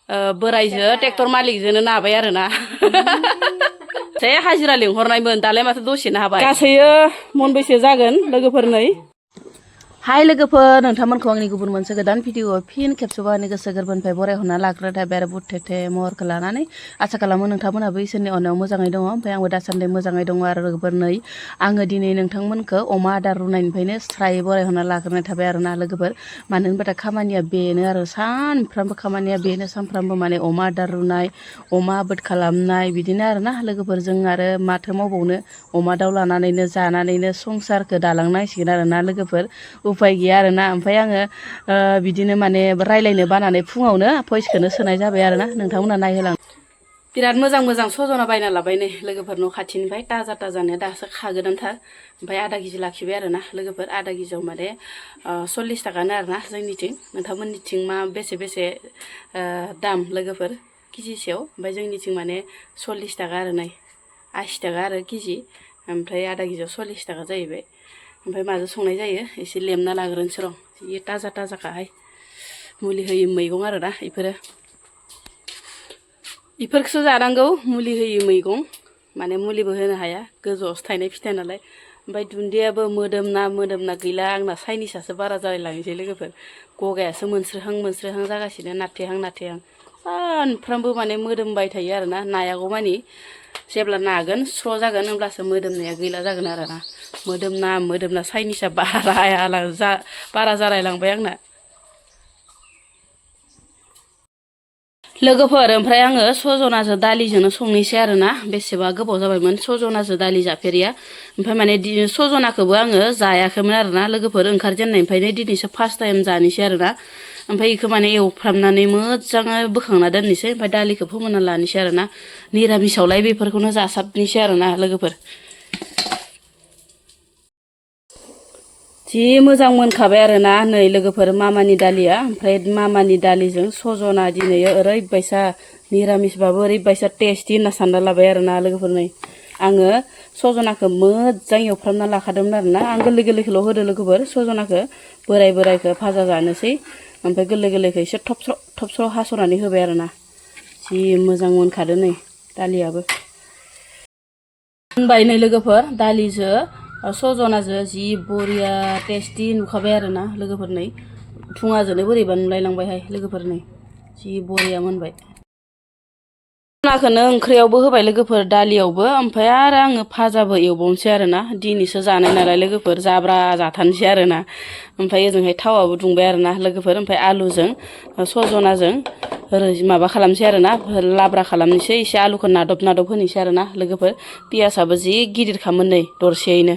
बोराइजो tractor मालिकजोंनो नाबाय आरोना से हाजिरा लिंहरनायमोन दालाय माथो दसेनो हाबाय गासैयो मनबैसे जागोन लोगोफोरनै हाय लोगोफोर नोंथांमोनखौ आंनि गुबुन मोनसे गोदान भिडिअ फिन खेबसेबाव आंनि गोसो गोरबोनिफ्राय बरायहरना लाग्रोनाय थाबाय आरो बुथेथे महरखौ लानानै आसा खालामो नोंथांमोनहाबो इसोरनि अननायाव मोजाङै दङ ओमफ्राय आंबो दासान्दि मोजाङै दङ आरो लोगोफोर नै आङो दिनै नोंथांमोनखौ अमा आदार रुनायनिफ्रायनो स्रायै बरायहरना लाग्रोनाय थाबाय आरोना लोगोफोर मानो होनबाथाय खामानिया बेनो आरो सानफ्रामबो खामानिया बेनो सानफ्रामबो माने अमा आदार रुनाय अमा आबाद खालामनाय बिदिनो आरोना लोगोफोर जों आरो माथो मावबावनो अमा दाउ लानानैनो जानानैनो संसारखौ दालांनांसिगोन आरोना लोगोफोर उफाय गैया आरोना ओमफ्राय आङो बिदिनो माने रायलायनो बानानै फुङावनो भइसखौनो सोनाय जाबाय आरोना नोंथांमोना नायहोलां बिराद मोजां मोजां सजना बायना लाबाय नै लोगोफोर न' खाथिनिफ्राय ताजा ताजानो दासो खागोदानथार ओमफ्राय आधा केजि लाखिबाय आरोना लोगोफोर आधा केजियाव माने 40 थाखानो आरोना जोंनिथिं नोंथांमोननिथिं मा बेसे बेसे दाम लोगोफोर केजिसेयाव ओमफ्राय जोंनिथिं माने 40 थाखा आरो नै 80 थाखा आरो केजि ओमफ्राय आधा केजियाव 40 थाखा जाहैबाय ओमफ्राय माजों संनाय जायो एसे लेमना लाग्रोनोसै र' बे ताजा ताजाखाहाय मुलि होयै मैगं आरोना इफोरखौसो जानांगौ मुलि होयै मैगं माने मुलिबो होनो हाया गोजौआवसो थायनाय फिथाइ नालाय ओमफ्राय दुन्दियाबो मोदोमना गैला आंना साइनिसासो बारा जालायलांसै लोगोफोर गगायासो मोनस्रोहां जागासिनो नाथेहां सानफ्रामबो माने मोदोमबाय थायो आरोना नायागौ मानि जेब्ला नागोन स्र' जागोन होमब्लासो मोदोमनाया गैला जागोन आरोना मोदोमना साइनिसा बारा जालायलांबाय आंना लोगोफोर ओमफ्राय आङो सजनाजों दालिजोंनो संनोसै आरोना बेसेबा गोबाव जाबायमोन सजनाजों दालि जाफेरिया ओमफ्राय माने सजनाखौबो आङो जायाखैमोन आरोना लोगोफोर ओंखारजेननायनिफ्रायनो दिनैसो फार्स्ट टाइम जानोसै आरोना ओमफ्राय बेखौ माने एवफ्रामनानै मोजाङै बोखांना दोननोसै ओमफ्राय दालिखौ फोमोनना लानोसै आरोना निरामिसावलाय बेफोरखौनो जासाबनोसै आरोना लोगोफोर जि मोजां मोनखाबाय आरोना नै लोगोफोर मामानि दालिया ओमफ्राय मामानि दालिजों सजना दिनै ओरैबायसा निरामिसबाबो ओरैबायसा टेस्टि होनना सानना लाबाय आरोना लोगोफोर नै आङो सजनाखौ मोजां एवफ्रामना लाखादोंमोन आरोना आं गोरलैखौल' होदो लोगोफोर सजनाखौ बोरायखौ भाजा जानोसै ओमफ्राय गोरलैखौ एसे थबस्र' हास'नानै होबाय आरोना जि मोजां मोनखादो नै दालियाबो होनबाय नै लोगोफोर दालिजों सजनाजों जि बरिया टेस्टि नुखाबाय आरोना लोगोफोर नै धुङाजोंनो बोरैबा नुलायलांबायहाय लोगोफोर नै जि बरिया मोनबाय सजनाखौनो ओंख्रियावबो होबाय लोगोफोर दालियावबो ओमफ्राय आरो आङो भाजाबो एवबावनोसै आरोना दिनैसो जानाय नालाय लोगोफोर जाब्रा जाथारनोसै आरोना ओमफ्राय ओजोंहाय थावाबो दुंबाय आरोना लोगोफोर ओमफ्राय आलुजों सजनाजों माबा खालामनोसै आरोना लाब्रा खालामनोसै एसे आलुखौ नादब होनोसै आरोना लोगोफोर पियासाबो जि गिदिरखामोन नै दरसेयैनो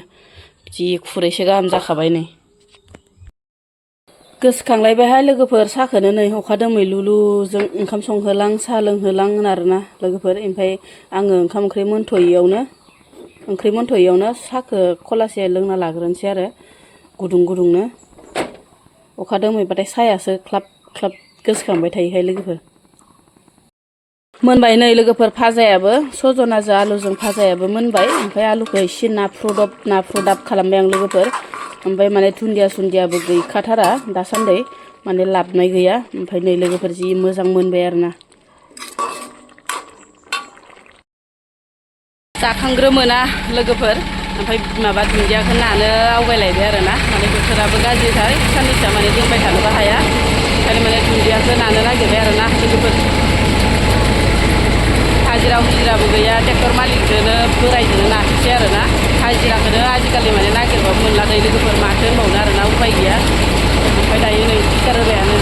जि खुरैसे गाहाम जाखाबाय नै गोसोखांलायबायहाय लोगोफोर साहाखौनो नै अखा दोमैलुलुजों ओंखाम संहोलां साहा लोंहोलां आरोना लोगोफोर ओमफ्राय आङो ओंख्रि मोनथ'यैयावनो साहाखौ खलासे लोंना लाग्रोनोसै आरो गुदुंनो अखा दोमैबाथाय साहायासो ख्लाब गोसोखांबाय थायोहाय लोगोफोर मोनबाय नै लोगोफोर भाजायाबो सजनाजों आलुजों भाजायाबो मोनबाय ओमफ्राय आलुखौ एसे नाफ्रुदाब खालामबाय आं लोगोफोर ओमफ्राय माने दुन्दियाबो गैखाथारा दासान्दि माने लाबनाय गैया ओमफ्राय नै लोगोफोर जि मोजां मोनबाय आरोना जाखांग्रोमोना लोगोफोर ओमफ्राय माबा दुन्दियाखौ नानो आवगायलायबाय आरोना माने बोथोराबो गाज्रिथार साननैसोआ माने दोनबाय थानोबो हाया ओंखायनो माने दुन्दियाखौ नानो नागिरबाय आरोना लोगोफोर हाजिराबो गैया ट्रेक्टर मालिकजोंनो बोराइजोंनो नाखोसै आरोना हाजिराखौनो आजिखालि माने नागिरबाबो मोनलागै लोगोफोर माथो होनबावनो आरोना उपाय गैया ओमफ्राय दायो नै टिकार होबायानो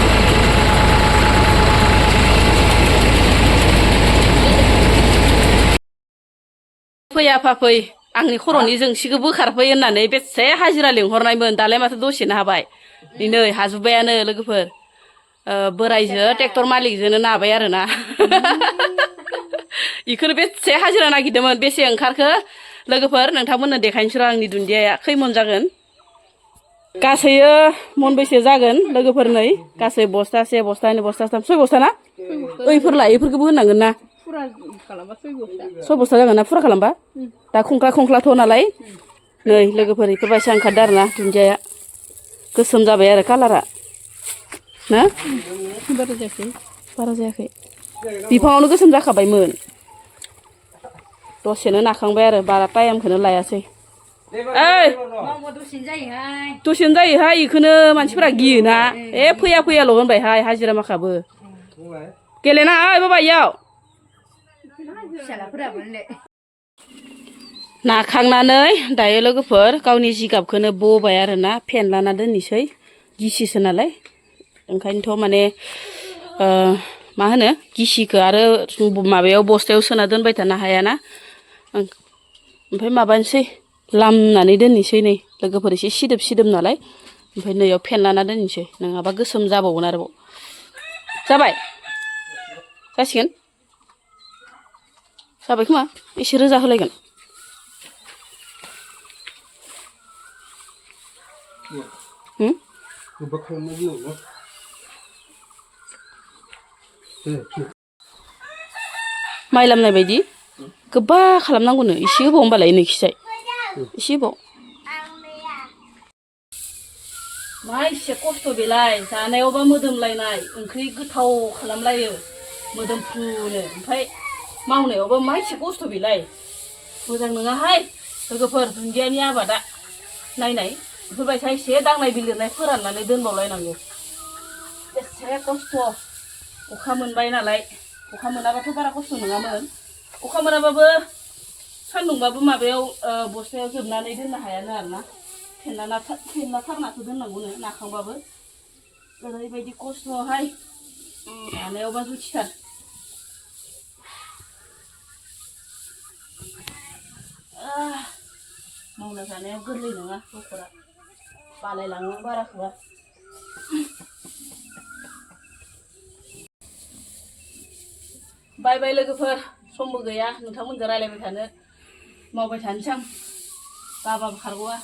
फै आफा फै आंनि खर'नि जोंसिखौ बोखारफै होननानै बेसे हाजिरा लिंहरनायमोन दालाय माथो दसेनो हाबाय नै हाजोब्बायानो लोगोफोर बोराइजों ट्रेक्टर मालिकजोंनो नाबाय आरोना इखौनो बेसे हाजिरा नागिरदोंमोन बेसे ओंखारखो लोगोफोर नोंथांमोननो देखायनोसै र' आंनि दुन्दियाया खैमन जागोन गासैयो मनबैसे जागोन लोगोफोर नै गासै बस्थासे बस्थानै बस्थाथाम 6 बस्ता ना ओइफोरलाय इफोरखौबो होनांगोन ना फुरा खालामबा 6 बस्ता जागोन ना फुरा खालामबा दा खंख्लाथ' नालाय नै लोगोफोर इफोरबायसा ओंखारदों आरोना दुन्दियाया गोसोम जाबाय आरो कालारा ना बारा जायाखै बिफाङावनो गोसोम जाखाबायमोन दसेनो नाखांबाय आरो बारा टाइमखौनो लायासै ओइ दसेनो जायोहाय इखौनो मानसिफोरा गियोना फैया फैयाल' होनबायहाय हाजिरा माखाबो गेलेना ओइ बाबा इयाव नाखांनानै दायो लोगोफोर गावनि जिगाबखौनो बबाय आरोना फेनलाना दोननोसै गिसिसो नालाय ओंखायनोथ' माने मा होनो गिसिखौ आरो माबायाव बस्थायाव सोना दोनबाय थानो हायाना ओमफ्राय माबानोसै लामनानै दोननोसै नै लोगोफोर एसे सिदोब सिदोब नालाय ओमफ्राय नैयाव फेनलाना दोननोसै नङाबा गोसोम जाबावगोन आरोबाव जाबाय जासिगोन जाबाय खोमा एसे रोजा होलायगोन माइ लामनाय बायदि गोबा खालामनांगौनो एसे होबाव होमबालाय नोखिजाय एसे होबाव मा एसे खस्थ' बेलाय जानायावबा मोदोमलायनाय ओंख्रि गोथाव खालामलायो मोदोमफ्रुनो ओमफ्राय मावनायावबा मा एसे खस्थ' बेलाय मोजां नङाहाय लोगोफोर दुन्दियानि आबादा नायनाय बेफोरबायसा एसे दांनाय बिलिरनाय फोराननानै दोनबावलायनांगौ एसे खस्थ' अखा मोनबाय नालाय अखा मोनाबाथ' बारा खस्थ' नङामोन अखा मोनाबाबो सान्दुंबाबो माबायाव बस्थायाव जोबनानै दोननो हायानो आरोना फेनलाथारनासो दोननांगौनो नाखांबाबो ओरैबायदि खस्थ'हाय जानायावबा जुथिथार मावना जानाया गोरलै नङा न'खरा बालायलाङो बाराखौबा बाय बाय लोगोफोर समबो गैया नोंथांमोनजों रायलायबाय थानो मावबाय थानोसै आं बाबाबो खारग'आ